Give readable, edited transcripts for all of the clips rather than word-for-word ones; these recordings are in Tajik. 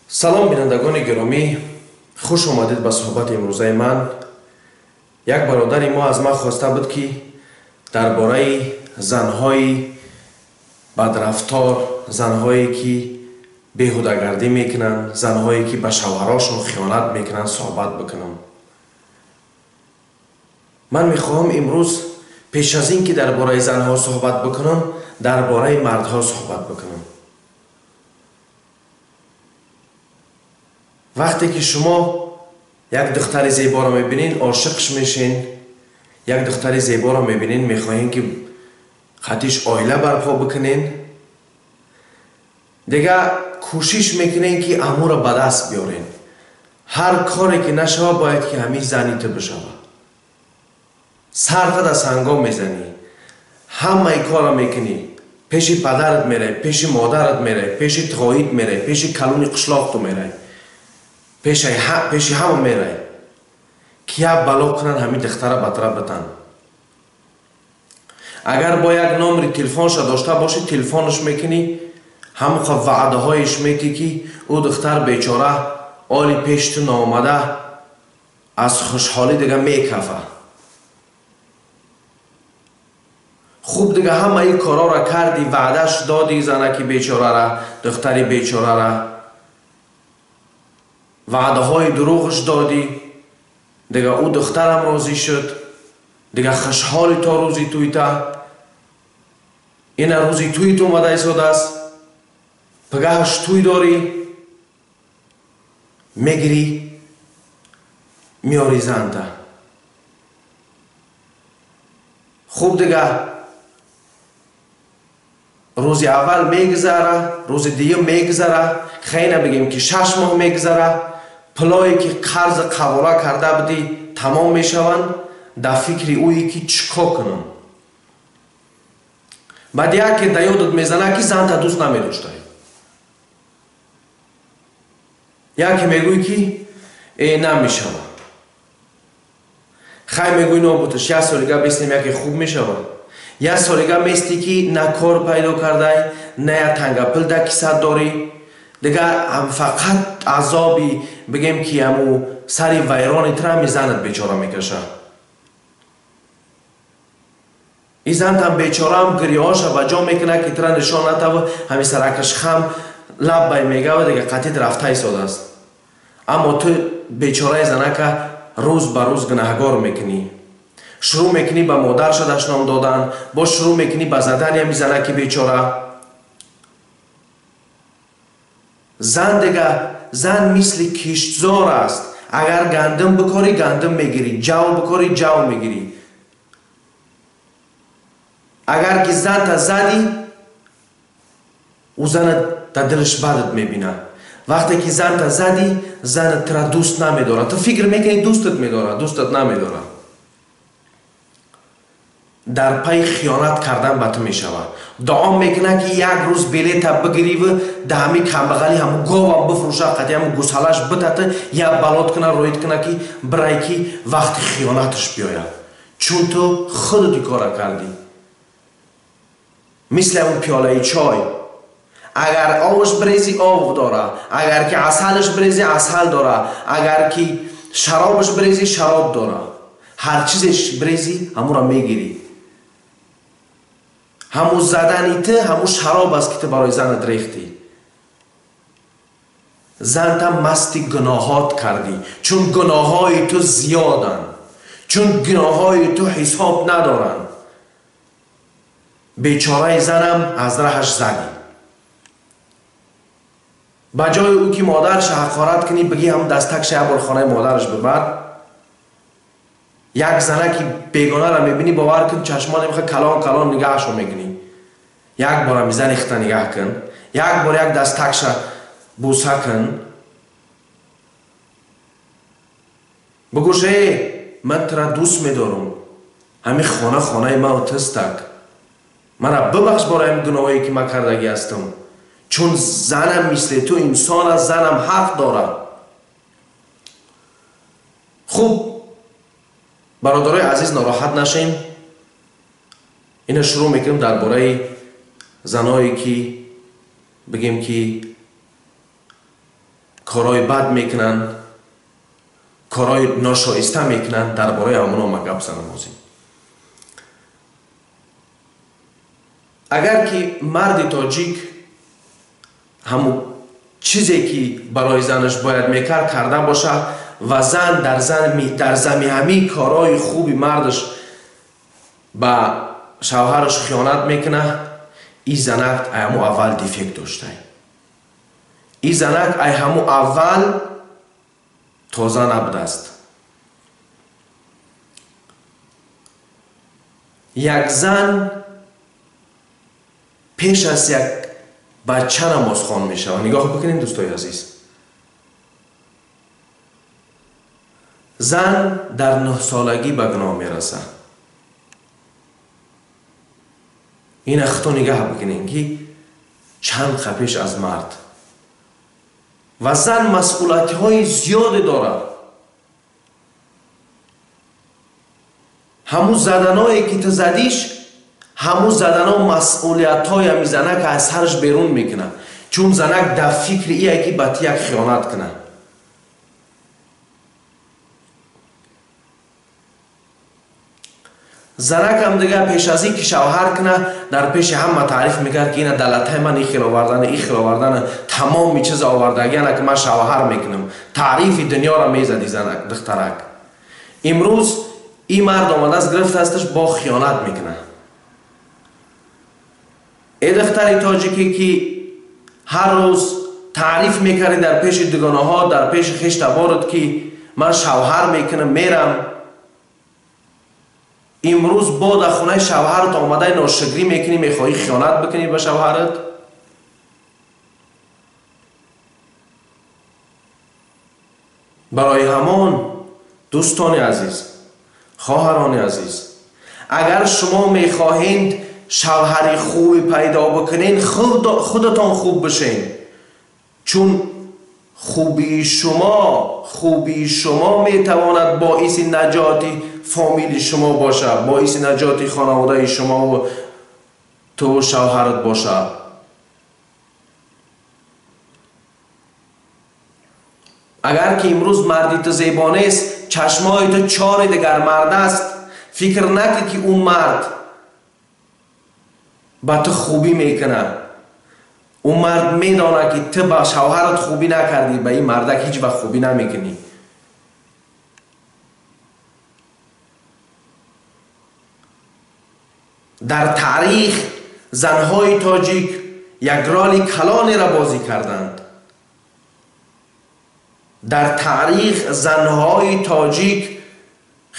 Салом, бинандагони гиромӣ, хуш омадед ба суҳбати имрӯзаи ман. Як бародари мо аз ман хоста буд, ки дар бораи занҳои бадрафтор, занҳое ки беҳудагардӣ мекунанд, занҳое ки ба шавҳарошон хиёнат мекунанд, суҳбат бикунам. Ман мехоҳам имрӯз пеш аз ин ки дар бораи занҳо суҳбат бикунам, дар бораи мардҳо суҳбат бикунам. Вақте ки шумо як духтари зеборо мебинед, ошиқш мешен, як духтари зеборо мебинед, мехоҳем ки қатиш оила барпо бикунен, дига кӯшиш мекунен ки амуро ба даст биёрен. Ҳар коре ки нашава, бояд ки ҳамин зани ту бишава. Сарта дар сангом мезанӣ, ҳамаи корро мекунӣ, пеши падарат мерай, пеши модарат мерай, пеши тғоит мерай, пеши калони қишлоқту мерай, пеши ҳама мерай, ки як бало кунанд, ҳамин духтара ба тара битан. Агар бо як номери телефонша дошта бошӣ, телефонаш мекунӣ, ҳамоқа ваъдаҳоеш метӣ, ки ӯ духтар бечора оли пеш ту наомада аз хушҳолӣ дига мекафа. Хуб, дига ҳамаи корҳоро кардӣ, ваъдаш додӣ занаки бечорара, духтари бечорара, ваъдаҳои дурӯғш додӣ, дига ӯ духтарам розӣ шуд, дига хушҳоли то рӯзи тӯйта. Ина рӯзи тӯйт омада истодааст, пагаҳаш тӯй дорӣ, мегирӣ, меёрӣ занта. Хуб, дига рӯзи аввал мегузара, рӯзи дуюм мегузара, хейна бигем ки 6 моҳ мегузара, пулое ки қарзи қавора карда будӣ тамом мешаванд. Дар фикри ӯе ки чӣ кор кунам. Баъд яке да ёдат мезана, ки занта дӯст намедоштай. Яке мегӯй ки э, намешава. Хай, мегӯй, нобуташ, як солига бестем, яке хуб мешава. Як солига местӣ, ки на кор пайдо кардай, на як танга пул дар кисат дорӣ. Дига фақат азоби, бигем ки, ҳаму сари вайрони тра мезанад, бечора мекаша. И зантам бечораам гирёҳоша ба ҷо мекунад, ки тра нишон натава, ҳами саракаш хам лаббай мегава, дига қатит рафта истодааст. Аммо ту бечораи занака рӯз ба рӯз гунаҳгор мекунӣ. Шурӯъ мекунӣ ба модарша дашном додан, боз шурӯъ мекунӣ ба задани ҳами занаки бечора. Зан дига, зан мисли киштзор аст. Агар гандум бикорӣ, гандум мегирӣ, ҷав бикорӣ, ҷав мегирӣ. Агар ки занта задӣ, ӯ зана дар дилаш бадат мебинад. Вақте ки занта задӣ, занат тура дӯст намедорад. Ту фикр мекунӣ, дӯстат медорад, дӯстат намедорад. Дар пайи хиёнат кардан ба ту мешавад. Дуо мекунад, ки як рӯз билета бигириву да ҳамин камбағали ҳаму говам бифурӯша, қати ҳаму гусалаш битата, як балот куна, роид куна, ки бирай, ки вақти хиёнаташ биёяд, чун ту худат кора кардӣ. Мисли ҳамун пиёлаи чой: агар овш бирезӣ, ов дора, агар ки асалш бирезӣ, асал дора, агар ки шаробш бирезӣ, шароб дора. Ҳар чизеш бирезӣ, ҳамуро мегирӣ. Ҳамун задани ту ҳамун шароб аст, ки ту барои занат рехтӣ. Занта масти гуноҳот кардӣ, чун гуноҳҳои ту зиёданд, чун гуноҳҳои ту ҳисоб надоранд. Бечораи занам аз раҳаш задӣ. Ба ҷои ӯ ки модарша ҳақорат кунӣ, бигӣ ҳам дастакша як бор хонаи модараш бибар. Як занаки бегонара мебинӣ, бовар кун, чашмони меха калон калон нигаҳашо мекунӣ. Як бора мизани хита нигаҳ кун, як бор як дастакша буса кун, бигӯш: «Э, ман тура дӯст медорам, ҳамин хона хонаи ман тистак, мана бибахш бораи ҳамин гуноҳое, ки ман кардагӣ ҳастам, чун занам мисли ту инсон аст, занам ҳақ дорад». Хуб, бародарои азиз, нороҳат нашем. Ина шурӯъ мекунем дар бораи заное, ки бигем ки корҳои бад мекунанд, корҳои ношоиста мекунанд, дар бораи ҳамоно ма гап занам ҳозир. Агар ки марди тоҷик ҳамун чизе ки барои занаш бояд мекард карда бошад ва зан дар зами ҳамин корҳои хуби мардаш ба шавҳараш хиёнат мекунад, ин занак ай ҳамун аввал дефект доштай. Ин занак ай ҳамун аввал тоза набудааст. Як зан пеш аз як бача намозхон мешавад. Нигоҳ бикунем, дӯстои азиз. Зан дар 9 солагӣ ба гуноҳ мерасад. Ина худто нигаҳ бикунем, ки чанд қа пеш аз мард. Ва зан масъулиятҳои зиёде дорад. Ҳамун заданое ки ту задиш, ҳамун задано масъулиятҳои ҳами занак аз сараш берун мекунад, чун занак дар фикри ие ки ба ту як хиёнат кунад. Занакам дигар пеш аз ин ки шавҳар кунад, дар пеши ҳама таъриф мекард, ки ина далатаи ман ин хел овардана, ин хел овардана, тамоми чиз овардагиана, ки ман шавҳар мекунам. Таърифи дунёро мезади занак, духтарак. Имрӯз ин мард омадааст, гирифтаасташ, бо хиёнат мекунад. Э духтари тоҷикӣ, ки ҳар рӯз таъриф мекардӣ дар пеши дугонаҳо, дар пеши хештаборат, ки ман шавҳар мекунам, мерам, имрӯз бо дар хонаи шавҳарат омадаи ношукрӣ мекунӣ, мехоҳӣ хиёнат бикунӣ ба шавҳарат. Барои ҳамон, дӯстони азиз, хоҳарони азиз, агар шумо мехоҳед шавҳари хубе пайдо бикунед, худатон хуб бишед, чун хубии шумо метавонад боиси наҷоти фомили шумо бошад, боиси наҷоти хонаводаи шумо, ту шавҳарат бошад. Агар ки имрӯз марди ту зебо нест, чашмои ту чори дигар мард аст, фикр накун, ки ӯ мард ба ту хубӣ мекунад. Ӯ мард медонад, ки ту ба шавҳарат хубӣ накардӣ, ба ин мардак ҳеҷ вақт хубӣ намекунӣ. Дар таърих занҳои тоҷик як роли калонеро бозӣ карданд. Дар таърих занҳои тоҷик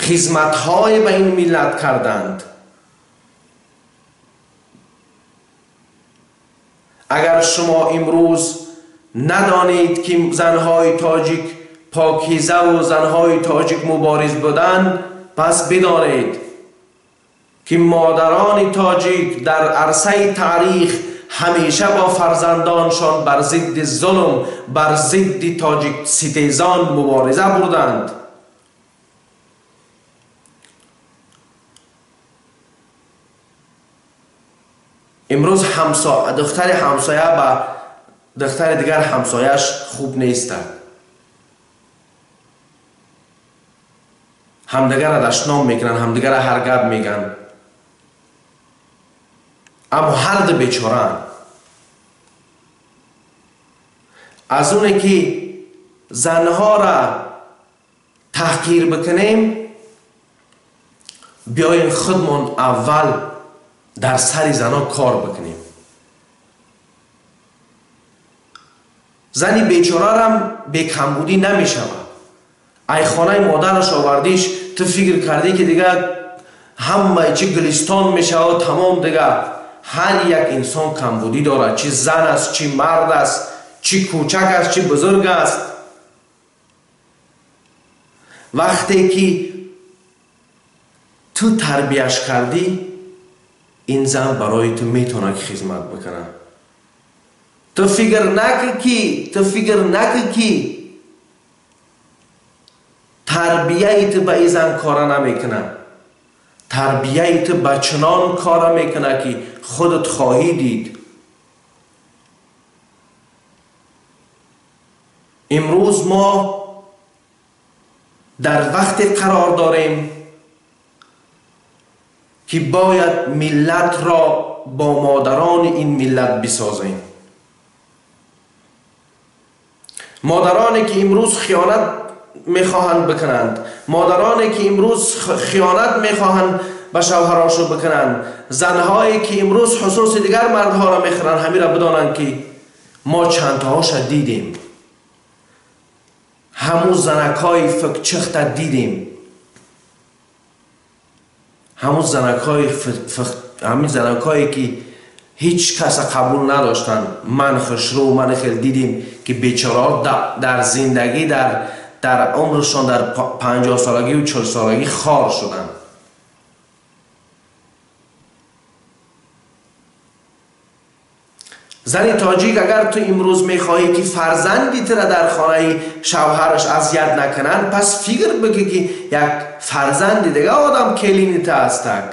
хизматҳое ба ин миллат карданд. Агар шумо имрӯз надонед, ки занҳои тоҷик покизаву занҳои тоҷик мубориз буданд, пас бидонед, ки модарони тоҷик дар арсаи таърих ҳамеша бо фарзандоншон бар зидди зулм, бар зидди тоҷик ситезон мубориза бурданд. Имрӯз духтари ҳамсоя ба духтари дигар ҳамсояш хуб нестад, ҳамдигарра дашном мекунанд, ҳамдигарра ҳар гап мегӯянд, аммо ҳарду бечораанд. Аз оне ки занҳоро таҳқир бикунем, биёем худмон аввал дар сари занҳо кор бикунем. Зани бечорарам бекамбудӣ намешавад. Ай хонаи модараш овардиш, ту фикр кардӣ, ки дигар ҳамаи чи гулистон мешавад, тамом. Дигар ҳар як инсон камбудӣ дорад, чӣ зан аст, чӣ мард аст, чӣ кӯчак аст, чӣ бузург аст. Вақте ки ту тарбияш кардӣ, ин зан барои ту метавонад ки хизмат бикунад. Ту фикр накӣ, ки тарбияи ту ба ин зан кора намекунад. Тарбияи ту ба чунон кора мекунад, ки худат хоҳӣ дид. Имрӯз мо дар вақте қарор дорем ки бояд миллатро бо модарони ин миллат бисозем. Модароне ки имрӯз хиёнат мехоҳанд бикунанд, модароне ки имрӯз хиёнат мехоҳанд ба шавҳарошон бикунанд, занҳое ки имрӯз хусуси дигар мардҳоро мехӯранд, ҳамира бидонанд ки мо чандтоҳоша дидем, ҳамун занакҳои фикчихта дидем, ҳамун занакҳое ки ҳеҷ каса қабул надоштанд. Ман хушрӯ, ман хел дидем ки бечораҳо дар зиндагӣ дар умршон дар 50 солагӣ 40 солагӣ хор шуданд. Зани тоҷик, агар ту имрӯз мехоҳӣ ки фарзанди тура дар хонаи шавҳараш азият накунанд, пас фикр бикӣ ки як фарзанди дига одам келини ту ҳастак.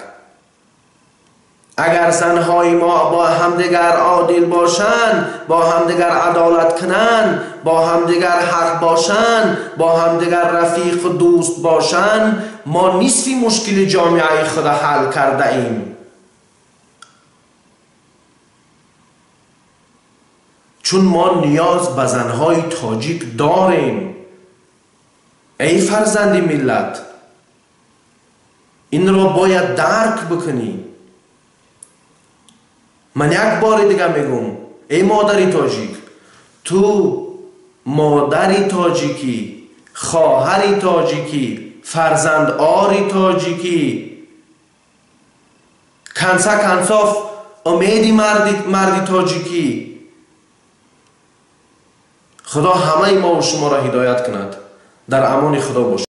Агар занҳои мо бо ҳамдигар одил бошанд, бо ҳамдигар адолат кунанд, бо ҳамдигар ҳақ бошанд, бо ҳамдигар рафиқу дӯст бошанд, мо нисфи мушкили ҷомеаи худа ҳал кардаем. Чун мо ниёз ба занҳои тоҷик дорем. Эй фарзанди миллат, инро бояд дарк бикунӣ. Ман як бори дига мегӯм, эй модари тоҷик, ту модари тоҷикӣ, хоҳари тоҷикӣ, фарзандори тоҷикӣ, конца концов умеди марди тоҷикӣ. Худо ҳамаи мо шуморо ҳидоят кунад. Дар амони Худо бошед.